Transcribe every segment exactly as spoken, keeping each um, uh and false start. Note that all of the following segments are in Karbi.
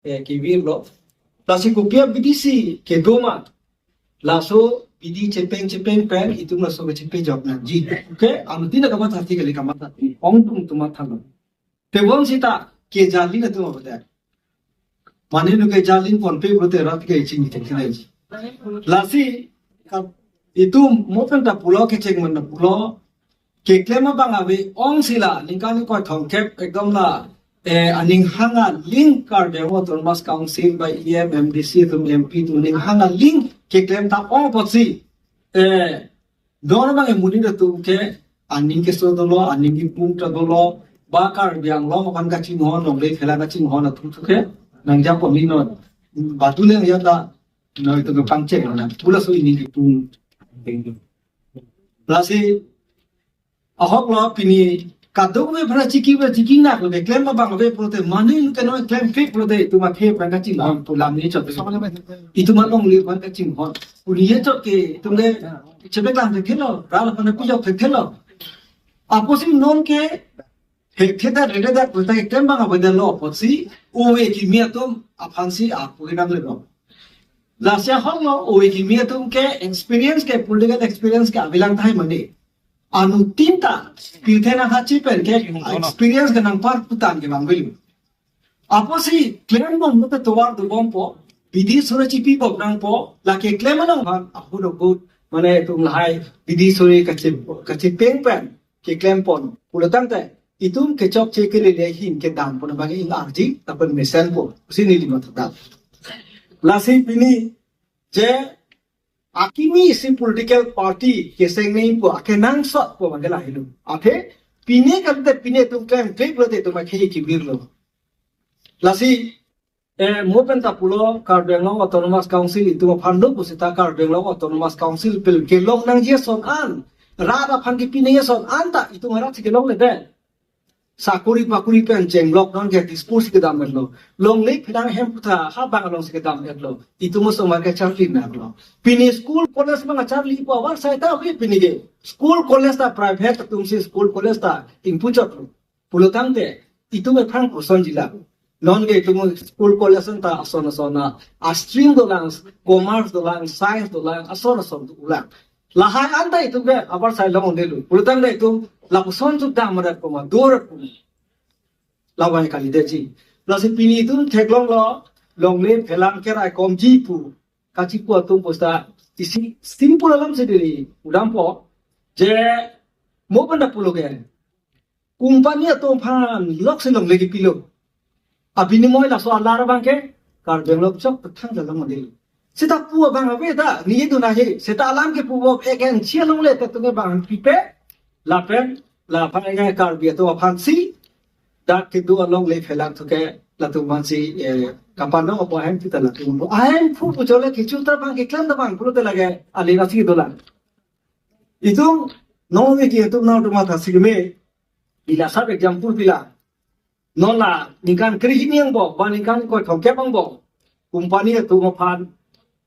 eh, kevirlo. Lasi kopi abidi si kedo ma. Laso bidi chepeng chepeng pen itum laso kachepejok nangji. Okay? Anuttin kamatha ti kali, kamatha ti. Ong tum tumat thalo. Tebon sita ke jalin atum apa teh? Mane nu ke jalin ponpe pulote rat ke chini thekthek nangji. Lasi ka itum mo pen ta pulo, kecheng man ta pulo, keklem abang ave ong sila ningkan ingkoi thomkep ekdom la, eh, aning hang aling Karbi Anglong Autonomous Council ba E M, M D C atum, M P atum ning hang aling keklem ta ong apotsi, eh, don abang emunin atum ke aning keso dolo, aning kipung ta dolo, ba Karbi Anglong aphan kachinghon, longle phelang kachinghon atum thu ke nangjapo ni non. Badu le ya ta noi to ke pangchek na pula so aning kipung. Lasi ahok lo pini kadokave aphan chiki ba chiki nak lo, keklem abang ave pulote mane ke noi klem fik pulote itum athe aphan kachinghon pu lam ni chot. Itum alongle aphan kachinghon pu ni ye chot ke itum le chepeklang thekthelo, ral aphan pijok thekthelo. Apotsi non ke hekthedet rededet pulote keklem abang ave det lo apotsi ove kimi atum aphansi apu kenam le lo. Lasi ahok lo ove kimi atum ke experience ke, political experience ke avelang tahai mane. Anuttin ta pirthe nanghachi pen ke experience ke nangpar putan ke bang velu. Apotsi klembom lote tovar dobompo, bidi sore chipibom nangpo, lake klem along han, ahut ahut, mane itum lahai bidi sore kachi, kachipeng pen keklem pon pulo tangte itum kechokche kelele ahin kedam pon abang ingarji, lapen mesenpo, pusi neli mathadam. Lasi pini je akimi isi political party keseng nangpo, akenangsotpo abang ke lahelo. Athe pine kante pine itum klem fik pulote itum akhei kevirlo. Lasi, eh, mo pen ta pulo Karbi Anglong Autonomous Council itum aphan lo pusita Karbi Anglong Autonomous Council pil kelong nangji ason an, rat aphan kepi nangji ason an ta itum arat si kelongledet. Sakori pakori pen chenglok nang ke Dispur si kedam etlo. Longle phelang hem putha ha bang along si kedam etlo. Itum osomar kacharli nanglo. Pini school college abang acharlipo avarsai ta ave pini ke. School college ta private atum si school college ta ingpuchotlo. Pulo tangte itum ephang koson jila. Non ke itum school college anta ason ason na, a stream dolang, commerce dolang, science dolang, ason ason dolang. Lahai anta itum ke avarsai long undelo. Pulo tangte itum lapuson tu dam rat koma, do rat koma. Lawan kalidet ji. Lasi pini itum theklonglo, longle phelang keraikomji pu kachipu atum pusita isi simple alam si diri udampo, je mo pen ta pulo ke company atum aphan lok si longle kepilo. Abinimoy laso alar abang ke Karbi Anglong chok pethang jalong mandi. Seta pu abang ave ta, neli dun ahe. Seta alam kepupo, ek inchi alongle ta itum ke bang pipe, lapen, laphan ke Karbi atum aphansi, dak kedo alongle phelang thu ke, latum aphansi, eh, kapanong apo ahem kita latum. Ahem phu pu chole kechu ta bang, keklem ta bang, pulote lake, alena si dolang. Itum, nong ove ke itum nang tuma ta si me, ila sab example pila. Non la ningkan kre hini angbong, ba ningkan ingkoi thomkep angbong, company atum aphan,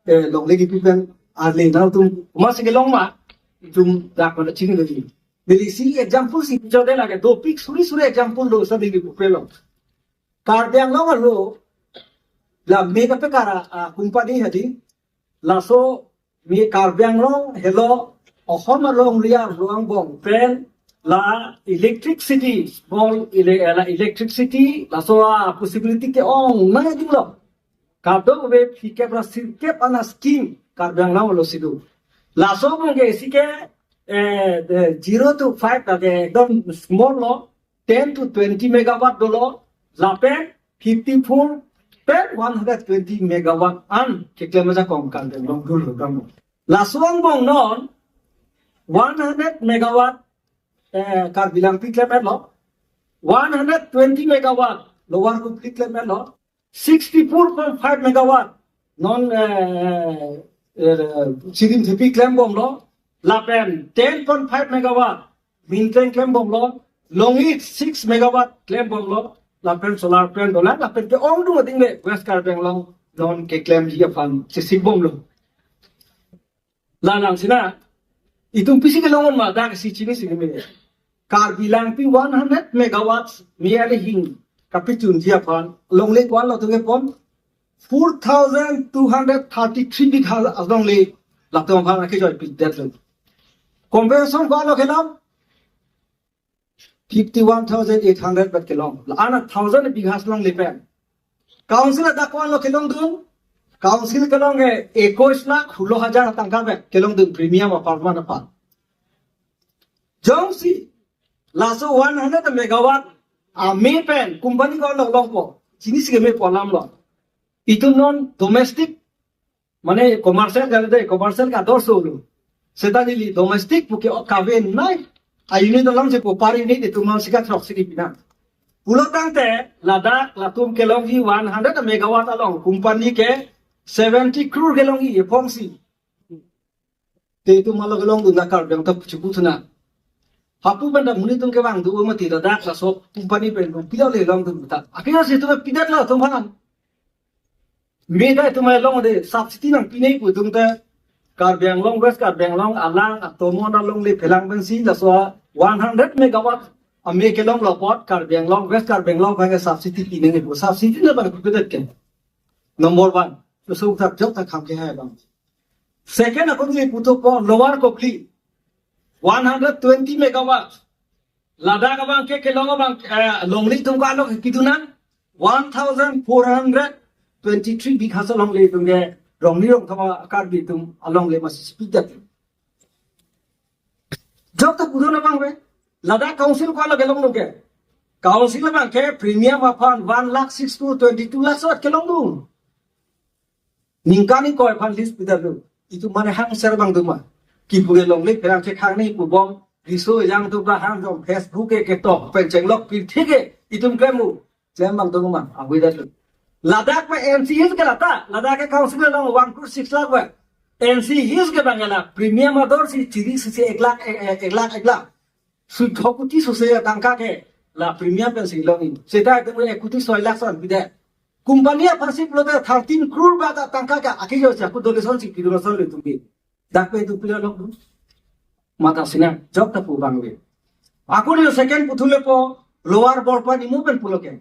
eh, longle kepi pen, ale nangtum komatsi kelong ma, itum dak mana chini lagi. Neli isi example si jode lake, dopik suri suri example do sa neli pupe lo. Karbi Anglong arlo, la mega pekara, ah, company hadi, laso mi Karbi Anglong helo Osom along ria ruang bong pen la electricity, bol ile, la electricity, laso a possibility ke-ong nangdinglo. Kadokave phlikep ra sirkep ana scheme Karbi Anglong lo si do. Laso abang ke isi ke, eh, de zero to five lake ekdom small lo, ten to twenty megawatt dolo, lapen fifty-four pen one hundred twenty megawatt an keklem ajakong Karbi Anglong dolo kamo. Laso angbong non one hundred megawatt, eh, Karbi Langpi klem etlo, one hundred twenty megawatt Lower Kupli klem etlo, sixty-four point five megawatt non, eh, eh, Sidim Thepi klembomlo, lapen ten point five megawatt Mintreng klembomlo, Longit six megawatt klembomlo, lapen solar plant dolang, lapen ke-ongdung ading le West Karbi Anglong non keklemji aphan chesikbomlo. Lalang sina, itum pisi kelong ma dak si chini si me. Karbi Langpi one hundred megawatts mi ale hing kapechunji aphan longle ko-an lo atum kepon, four thousand two hundred thirty-three bigha alongle latum aphan akejoi pidetlo. Compensation ko-anlo kelong? Fifty-one thousand eight hundred pen kelong. La-an a thousand bigha alongle pen. Council adak ko-anlo kelongdun? Council kelong ke ekush lakh hulo hajar tangka pen kelongdun premium apartment aphan. Jongsi laso one hundred megawatt ame pen company ko-anlo longpo, chinisi kemepo alamlo. Itum non domestic, mane commercial kali de, commercial ke ador solo. Seta neli domestic pu ke ok kavenei. A unit along si pu per unit itum non sika throk si di pinang. Pulo tangte ladak latum kelongji one hundred megawatt along company ke seventy crore kelongji ephongsi. Te itum alo kelongdun na Karbi Anglong ta puchu puthuna. Hapu pen ta monit atum kevang do mati ladak laso company pen pi le longdun ta. Akhirnya si itum pidetlo atum aphan. Meda itum along de subsidy nangpinei pu itum te Karbi Anglong, West Karbi Anglong alang atomo alongle phelang pensi laso one hundred megawatt ame kelonglo apot Karbi Anglong, West Karbi Anglong abang ke subsidy pinei pu, subsidy na abang pipedet ke. Number one, so tak jok tak kham ke hai abang. Second, ako neli puthotpo Lower Kopili, one hundred twenty megawatt. Ladak abang ke kelong abang, eh, longle atum ko-anlo kepidun nang? One thousand four hundred twenty-three bigha alongle atum ke Rongni Rongthom Karbi atum alongle masi pidet. Jok ta pudun abang ave. Ladak council ko-anlo kelongdun ke? Council abang ke premium aphan one lakh six to twenty-two lakh sot kelongdun. Ningkan ingkoi aphan lease pidetlo. Itum mane hangser abang do ma? Kipu ke longle pherang chek hangne pu bom. Riso ejang atum ba hang dom Facebook ke ketok pen chenglok pirthe ke itum klem mu. Klem abang do ma? Avedetlo. Ladak pen N C Hills ke lata, Ladak ke council along one crore six lakh pen. N C Hills ke abang ke la premium ador si chiri si si ek lakh, ek, ek, ek lakh, ek lakh. Sui thok kuti suse tangka ke la premium pensi longji. Seta itum ek kuti soi lakh son pidet. Company aphansi pulote thirteen crore ba ta tangka ke akejoi si ako donation si pidun asonlo itum ke. Dak pen itum pilo lok dun. Mata sina jok ta pu abang ave. Ako neli second puthotlepo Lower Borpani mo pen pulo ke.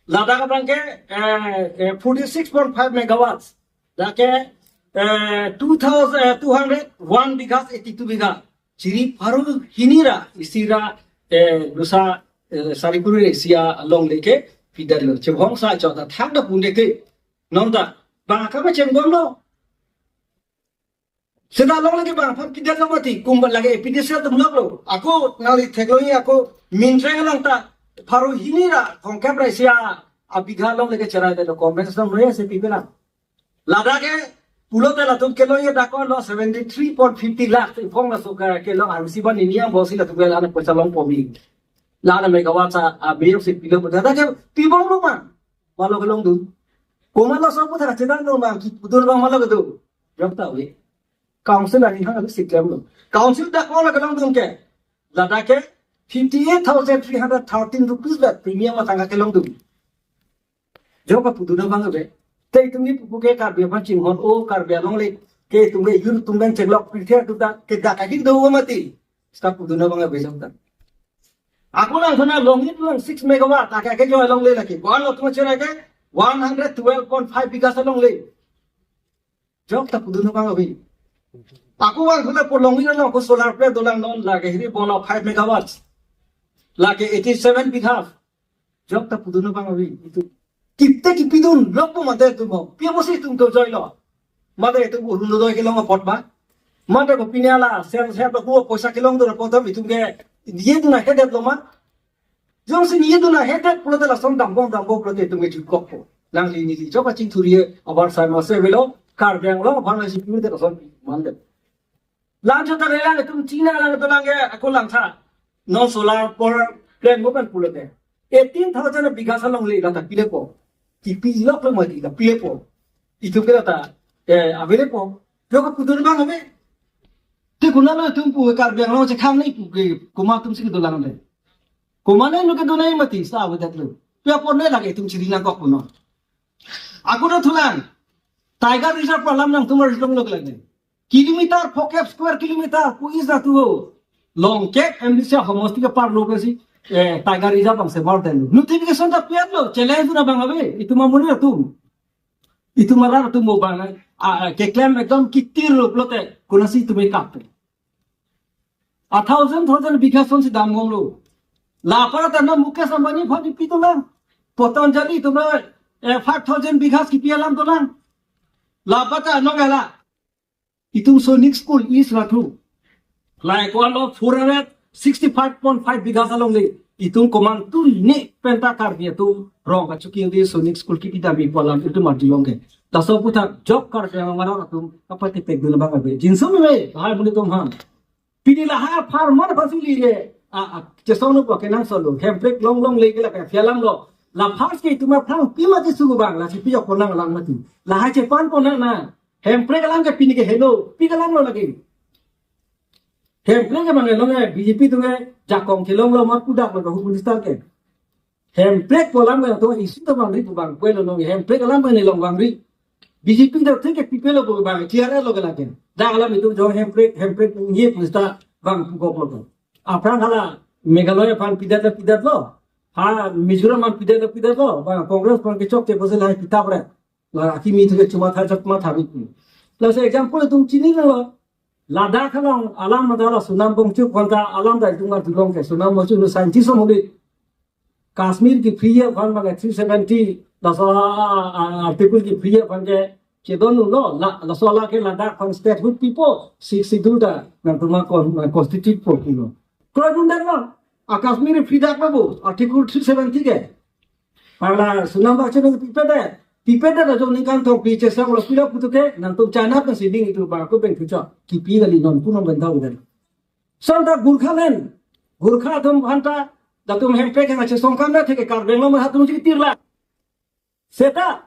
Ladak abang ke, eh, eh, forty-six point five megawatts. Dak ke, eh, two thousand, eh, two hundred one bighas, eighty-two bigha. Chiri pharo hini ra, isi ra, eh, dosa, eh, sari kuri ra isi alongle ke pidetlo. Chevong sa chot ta thang da pun de ke. Non ta, bang akam chengbomlo. Seta alongle ke bang aphan pidetlo mati, kum lake A P D C L atum loklo. Ako nangli theklongji ako Mintreng along ta pharo hini ra thomkep ra isi abigha alongle ke cherai detlo, compensation lo ya se pipelang. Ladak ke pulote latum kelongji dak ko-anlo seventy-three point fifty lakh iphong laso ke kelong arsi ban ini yang bosi latum ke la-an poisa longpo mi. La-an megawatt sa abiyong si pilo pu ta ke pibomlo ma? Malo kelongdun. Komatlo so pu ta chethan do ma, kipudun abang malo kedo. Jok ta ave. Council arni hang ave si klemlo. Council dak ko-anlo kelongdun ke? Ladak ke fifty-eight thousand three hundred thirteen rupees ba premium atangka kelongdun. Jok ta pudun abang ave. Te itum ni pupu ke Karbi aphan chinghon o, Karbi alongle ke itum ke yur tum ben chenglok pirthe atum ta ke dak ahin do mati. Seta pudun abang ave jok ta. Ako nang sana longle atum six megawatt, ake akejoi alongle lake. Ko-anlo atum cherai ke one hundred twelve point five bighas alongle. Jok ta pudun abang ave. Ako vang sana pu longle along ko solar plant dolang non lake hiri bono five megawatts. Lake eighty-seven bigha. Jok ta pudun abang ave. Itum kipte kipidun lok pu mate itum mo. Pi amosi itum dojoilo? Mate itum Orunodoi kelong apot ba? Mate kopine la self help group poisa kelongdun apot dam itum ke yedun ahedetlo ma? Jongsi yedun ahedet pulote lason dambom dambom pulote itum ke jutkokpo. Nangli neli jok kachingthuri abar sai mase avelo, Karbi Anglong aphan lasi pulote lason mandet. Lang chot ta relang itum china lang dolang ke ako langtha. Non solar power plant mo pen pulote eighteen thousand bigha alongle la ta pilepo. Kipi loklo mati la pilepo. Itum ke la ta, eh, avelepo. Jok ta pudun abang ave. Te konatlo itum pu Karbi Anglong chekhang nei pu ke komat atum si kedolang le? Komatne lo kedun nei mati, seta avedetlo. Pi apot ne lake itum chiri nangkok punon? Ako ta thulang. Tiger Reserve alam nangtum arjulong lok lake. Kilometer, phokep square kilometer, pu isi tu ho. Longkep M D C homosti ke parlo ke si, eh, Tiger Reserve abang sebar den. Notification ta piat lo, challenge na abang ave, itum amonit atum. Itum arat atum mo bang, a, a, keklem ekdom kitir lo pulote, konatsi itum ekap. A thousand thousand bigha asonsi dam bomlo. La apar ta non Mukesh Ambani aphan kipi dolang. Patanjali atum ra, eh, five thousand bigha kipi alam dolang. La apar ta non gala. Itum Sainik School East Rathur. Lahai ko-an lo four hundred sixty-five point five bigha alongle. Itum komantu ne penta Karbi atum rong kachoking di Sainik School kipi dam-i pu alam itum arjulong ke. Laso aphuthak jok Karbi Anglong arat atum kapatipek dun abang ave. Jinso meme, lahai monit atum aphan. Pini lahai apharman aphan si lile. A, a, chesong no pa kenangsot lo. Hemprek longlongle ke la ka phi alam lo. La first ke itum aphrang pi mati sugu bang, lasi pi jok ponang lang mati. Lahai chepan ponang na. Hemprek alam ke pini ke helo, pi ke alam lo lagi. Hemprek ke bang long eh, B J P atum ke jakong kelong lo mar pudak lo ka Home Minister ke. Hemprek pu alam ke atum isi to bang ri pu bang kwe lo nong, Hemprek alam ke ne long bang ri. B J P atum thik ke pipe lo pu bang, T R L lo ke lagi. Dak alam itum jo Hemprek, Hemprek ye pu seta bang pu gok lo ke. Aphrang hala Meghalaya aphan pidet lo, pidet lo. Ha Mizoram aphan pidet lo, pidet lo. Bang Congress aphan kechok te bose lahai pitap re. La akimi thu ke chuma tha chok ma tha bik. Lasi example itum chinilo. Ladak along alam mata la Sonam Wangchuk aphan ta alam ta itum arjulong ke. Sonam Wangchuk no scientist holi. Kashmir kephi aphan bang three seventy, laso a, a, a, article kephi aphan ke chedon lo, la, laso la ke Ladakh aphan statehood pipo, Sixth Schedule ta nangtum a con-, constitute po pulo. Kroidun dak lo, a Kashmir free dak lo, article three seventy ke. Hala Sonam Wangchuk nang pipedet, pipedet ajo ningkan thongpi chesong lo pilo putu ke, nangtum China pen si ding itum bang ko beng thuchok, kipi kali non punong bentau den. Son ta Gorkhaland, Gorkha atum aphan ta, latum Hemprek yang ache songkam na theke Karbi Anglong atum si tirla. Seta,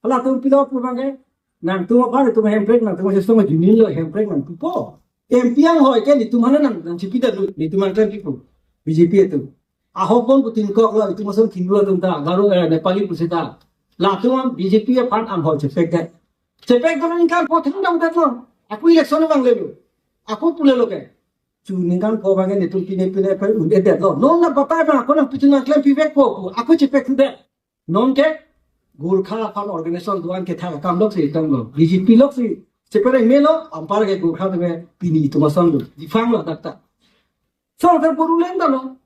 hala atum pilo pu bang ke, nangtum aphan itum Hemprek nangtum ache song jinin lo Hemprek nangtum po. M P anghoi ke netum aphan nang, nang chipi da lu, netum aphan kan pipo, B J P atum. Ahok bon putin kok lo, itum ason Hindu atum ta, Garo, eh, Nepali pu seta. Latum B J P aphan anghoi chepek det. Chepek det ningkan po thang dam det lo. Ako election bang lelo. Ako pule lo ke. Chu ningkan po bang netum pine pine pe un-edet lo. Non na batai bang ako nang pichun nang klem pivek po. Ako chepek thu det. Non ke Gorkha aphan organization duan kethak akam lok si tong lo. B J P lok si. Chepek melo, anpar ke Gorkha atum ke pini itum ason lo. Defunct lo dak ta. Sorkar boru leng ta lo.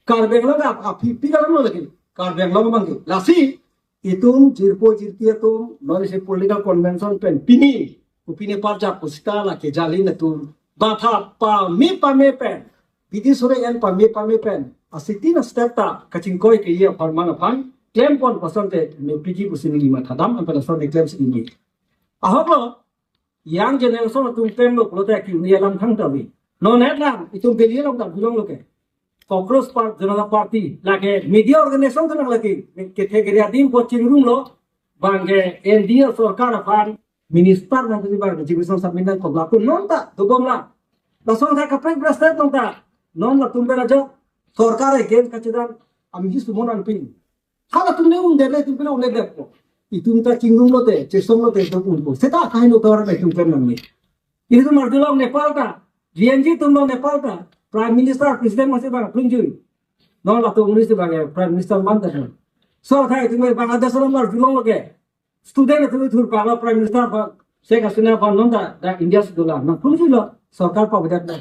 Karbi Anglong ap, ap, pi, pi kalam lo lagi. Karbi Anglong bang ke. Lasi, itum jirpo jirpi atum, non isi political convention pen pini, kopine parjap pu seta la ke jali na atum. Batha pame pame pen, bidi sore en pame pame pen, a sitting a step ta kachingkoi ke ye apharman aphan, klem pon pasante me piji pusi neli mathadam, anpar lason ne klem si neli. Ahok lo, young generation atum klem lo pulote ki uni alam thang ta vi. Non et lang, itum Delhi along ta arjulong lo ke. Cockroach Party, Janata Party, lake media organization ta nang lake, kethe geri adim po chingrum lo, bang ke N D A sorkar aphan, minister nang tuji bang, Education submit nang kok lapu non ta, dobom la. Lason ta kaprek bracelet non ta, non latum bera jo, sorkar against kachidan, ami jis tumon anpin. Hala atum ne un-edet le, itum pilo un-edet po. Itum ta chingrum lote, chesong lote, itum un po. Seta kahin utor na itum pen nang ni. Itum arjulong Nepal ta, G N G atum lo Nepal ta, Prime Minister, President masih bang, plunjui. Non latum unis bang, Prime Minister man ta. So, thai itum Bangladesh lo arjulong lo ke. Student atum thurpak lo Prime Minister aphan, Sheikh Hasina aphan non ta, da India si dolang. Nang plunjui lo, sorkar pavedet na.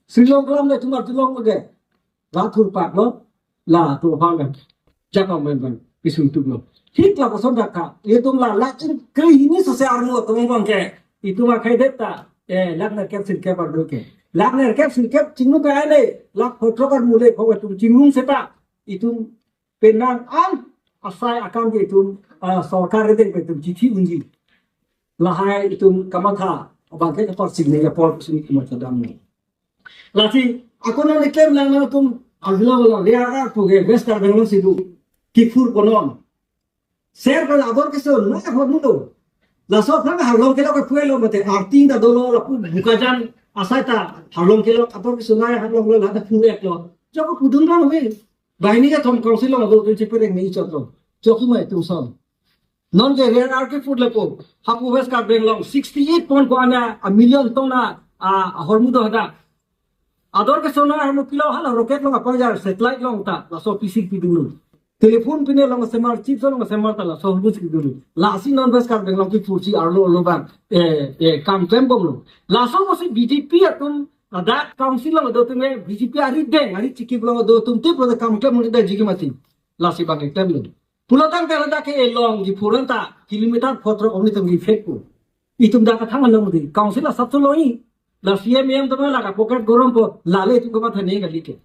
Sri Lanka lam le itum arjulong lo ke. La thurpak lo, latum aphan bang. Jakong bang bang, pisung tuk lo. Thik lapuson dak ka, itum la, lakh ingkoi hini sose armu atum bang ke. Itum akhai det ta, eh, lakh nerkep sirkep ardu ke. Lakh nerkep sirkep chingrum ka ale, lakh photrok armu le, kho itum chingrum seta. Itum penang an, asai akam ke itum, ah, sorkar redeng pe itum chithi unji. Lahai itum kamatha, bang ke kapar sing ne kapor sing kamatha dam ne. Lasi, ako non ne klem lang nangtum, arjulong lo, Rear Arc pu ke West Karbi Anglong si do, kiphur konon. Ser pen ador keso, na hor mundo. Laso aphrang Harlong kelok ke phuelo mate, Arting ta dolo, lapu Bokajan, asai ta, Harlong kelok, ador keso na Harlong lo, la ta phu ek lo. Joko pudun bang we. Bahini ke thom council lo, ador tu chepereng ni chot lo. Joko mai tu son. Non ke Rear Arc ke food lepo. Hapu West Karbi Anglong sixty-eight point ko-an a million ton a, a, ahormu do hadak. Ador keso na ahormu pilo hala rocket long apang jar satellite long ta. Laso P C P dulu. Telephone pine along semar, chips along semar ta laso ahormu si kedo. Lasi non ves Karbi Anglong kipu si arlo arlo abang, eh, eh, kam klem bomlo. Laso pusi B J P atum ladak council along do atum, eh, B J P arideng, ari chikip along do atum te pulote kam klem un-edetji ke mati. Lasi abang klemlo. Pulotangte ladak ke elong di puranta kilometer photro ong itum ki fake po. Itum dak kathang along di council asap tu loi. La C M M teman la ka pocket gorom po, lale itum kamatha ne kali ke.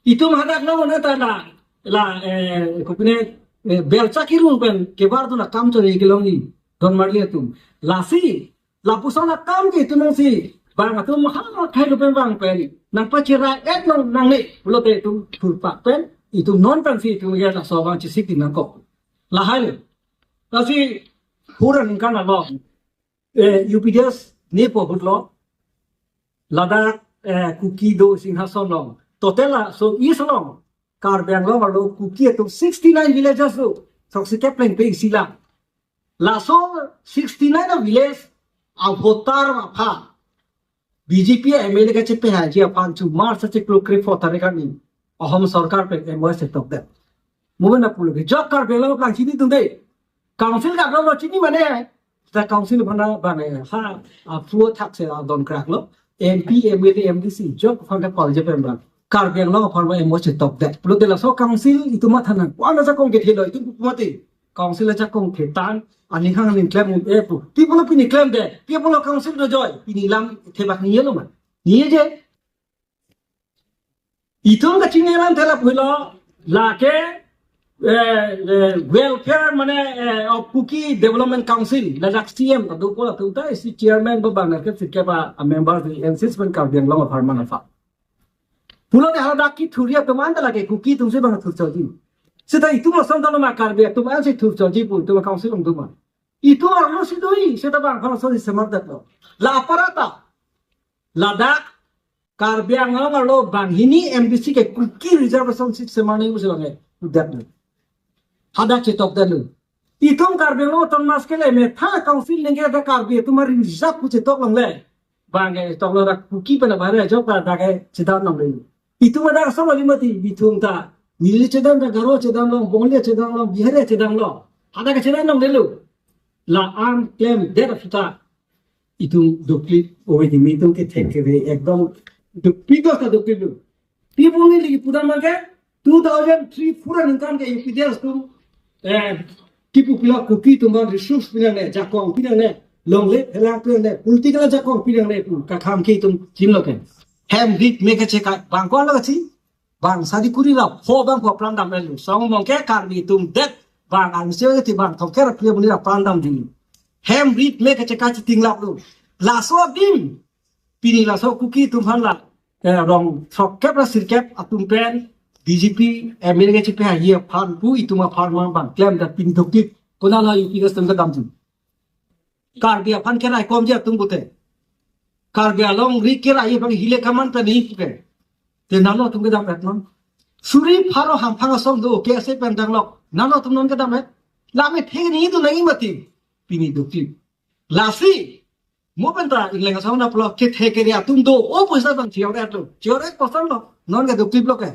Itum hadak no na ta la, la, eh, kopine, eh, belcha kirung pen kebar tu la kam chori kelongji. Don marli atum. Lasi, lapuson akam ke itum si, bang atum ha khai lo pen bang pen. Nangpacherai-et nang nangne, pulote itum thurpak pen, itum non pen si itum ya laso abang chesik di nangkok. Lahai le. Lasi, pura ningkan along. Eh, U P D S ne po ahut lo. Ladak, eh, Kuki do Singhason along. Total laso East along. Karbi Anglong arlo Kuki atum sixty-nine villages do. Throksi kepleng pe isi la. Laso sixty-nine a village a voter aphan B J P M L A kachepehaji aphan chu March achiklo krepho tarik arni Ahom sorkar pen M O S chetok det. Mo pen na pulo ke jok Karbi Anglong aphan chini tung de. Council ka lo chini mane. Ta council aphan na bang, eh, ha, a, phu thak se, a, don krak lo. M P, M L A, M D C, jok aphan ta call je pen bang. Karbi Anglong aphan ba M O S chetok det. Pulote laso council itum matha nang. Ko-an ajakong kethe lo, itum pu mati. Council ajakong kethan, aning hang aning klem un-e pu. Pi pulo pini klem det. Pi pulo council do joi. Pini lam thebak ni lo ma. Ni je. Itum kachini alam thela pulo, lake, eh, eh, welfare mane, eh, of Kuki Development Council, ladak C M ta do pulo atum ta isi chairman ba bang ke sirke ba a member di N C S pen Karbi Anglong apharman apha. Pulote hadak kethuri atum an ta lake Kuki atum si bang thurchoji. Seta itum ason ta lo ma Karbi atum an si thurchoji pu itum council along do ma. Itum arlo si do-i, seta bang aphan so si semar det lo. La aparata. Ladak Karbi Anglong arlo banghini M D C ke Kuki reservation seat semar nangji pusi bang ke udat lo. Hadak chetok det lo. Itum Karbi Anglong Autonomous ke le metha council ningke da Karbi atum ari reserve pu chetok longle. Bang ke tok lo dak Kuki pen abang re jok ta dak ke chedam longle. Itum adak asam ali mati bithung ta. Neli chedam ta Garo chedam long, Bongali chedam long, Bihari chedam long. Hadak ke chedam longle lo. La-an klem det aphuthak. Itum dukpik ove di itum kethek kere ekdom dukpik do ta dukpik do. Pi bung ni lagi pudam abang ke two thousand three four aningkan ke U P D S atum, eh, kipu pilo Kuki atum bang resource pinangne, jakong pinangne, longle phelang pinangne, political jakong pinangne pu kakham ke itum chini lo ke. Hem rit me kachekai bang ko lo kachi. Bang sadi kuri la pho bang pho pran dam lo. Song mong ke Karbi atum det bang ang se ti bang thongker pli buni la pran dam di. Hem rit me kachekai chiting lap lo. Laso adim pini laso Kuki atum aphan la, eh, rong throkkep ra sirkep atum pen B J P M L A kachepehaji aphan pu itum apharman bang klem det pini dukpik. Konat la U P D S atum kedam tu. Karbi aphan kerai komji atum pute. Karbi along ri kerai abang hile kaman ta ni pute. Te nalo atum kedam rat non. Suri pharo hamphang asong do K S A pen danglok. Nalo atum non kedam rat. Lame the ni tu nangji mati. Pini dukpik. Lasi. Mo pen ta ingleng asong na pulo kethe kere atum do. O pusa bang chior et lo. Chior et koson lo. Non ke dukpik lo ke.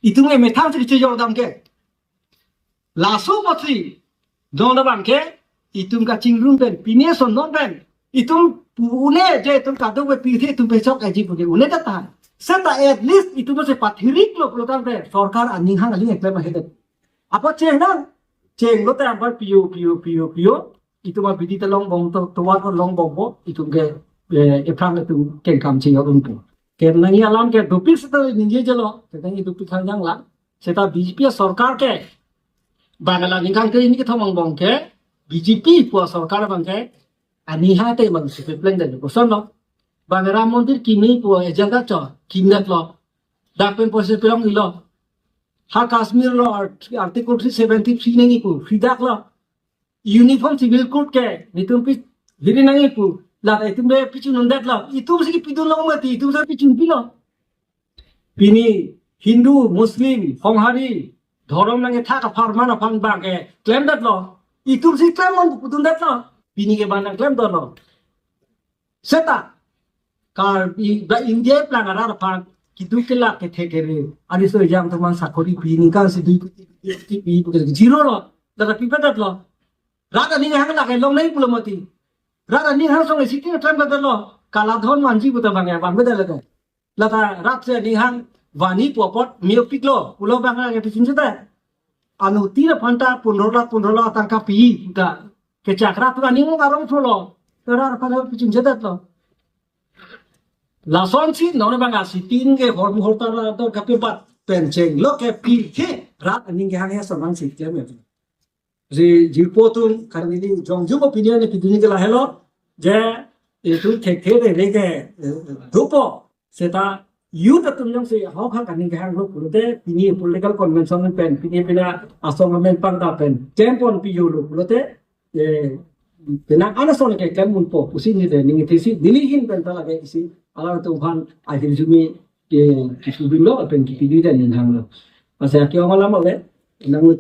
Itum e methang si chejor dam ke. Laso apotsi, dong da bang ke, itum kachingrum pen, pine son non pen, itum pu-, une je itum kadokave pithe itum pechok eji pu ke, une ta ta. Seta at least itum se pathirik lo pulotangte, sorkar aning hang aling eklem ahedet. Apot cheng nang, cheng lote ambar piyo, piyo, piyo, piyo, itum abidi ta longbom to, tovar ko longbompo, itum ke, eh, ephrang itum kengkam cheng yor unpo. Ke nangji alam ke dukpik seta ningje jelo, ke nangji dukpik khangjang la. Seta B J P sorkar ke, bang la ningkan ke ini kethom angbong ke, B J P pu sorkar bang ke, ani ha te bang si pleng dan koson lo. Bang Ram Mandir kimi pu agenda cho, kimdet lo. Dak pen poise pelong ilo. Ha Kashmir lo art-, Article three seventy-three nangji pu, freedak lo. Uniform Civil Code ke, nitum pi, hiri nangji pu, la itum be pichun undet lo. Itum si pidun lo mati, itum sa pichun pilo. Pini Hindu, Muslim, Honghari, dhorom nangkethak apharman aphan bang ke klemdet lo. Itum si klem mon pudundet lo. Pini ke bang nang klemdet lo. Seta, Karbi, ba India plang arat aphan, keduk kelak kethek kere. Ari so jam teman sakori pi ningkan si dui kuti pi bukan zero lo. Dada pi pedat lo. Rat aning hang lake longnei pulo mati. Rat aning hang song isi tin tram pedat lo. Kaladhon vanji puta bang ya bang beda lake. Lata rat si aning hang vani popot miopik lo. Pulo bang lake pichin seta. Anuttin aphan ta pondro lakh pondro lakh tangka pi ta. Kechak rat tu aning arong tholo. Rat aphan pichin seta lo. Lasonsi non bang asitin ke hormu horta la dor kapebat pen chenglo ke pi ke rat aning ke hang ya sonang si klem ya. Ri jipo tum karang ini jongjung opinion ni pidini ke lahelo je itu keke re re ke eh, dupo seta youth atum jongsi hok hak aning ke hang lo pulote pini political convention pen pini pina asong amen pangda pen tempon pi yo lo pulote eh, penang ana son ke kan munpo pusi ni de ning isi neli hin pen ta lake isi alangtum aphan ahirjume ke kisubin lo pen kipidi dan ning hang lo. Masa ke ong alam ave nang